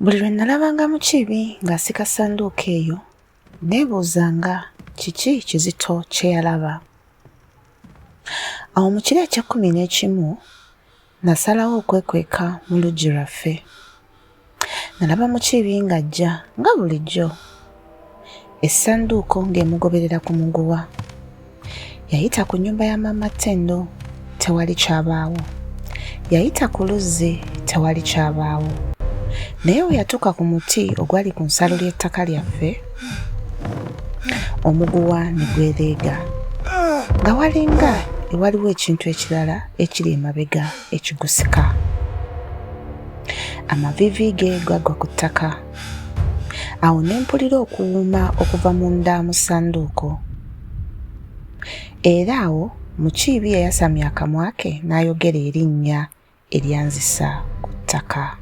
Buli lwe nalabanga Mukiibi ng'asika ssanduuko eyo, nneebuuzanga kiki Kizito kye yalaba. Awo mu kiro eky'ekkumi n'ekimu, nasalawo okwekweka mu luggi lwaffe. Nalaba Mukiibi ng'ajja nga bulijjo, essanduuko ng'emugoberera ku muguwa. Yayita ku nnyumba ya maama Tendo, tewali kyabaawo. Yayita ku luzzi, tewali kyabaawo. Naye bwe yatuuka ku muti ogwali ku nsalo ly'ettaka lyaffe, omuguwa ne gwereega nga walinga ewaliwo ekintu ekirala ekiri emabega ekigusika. Amaviivi ge gagwa ku ttaka. Awo ne mpulira okuwuuma okuva munda mu ssanduuko. Era awo Mukiibi yayasamya akamwa ke n'ayogera erinnya eryanzisa ku ttaka.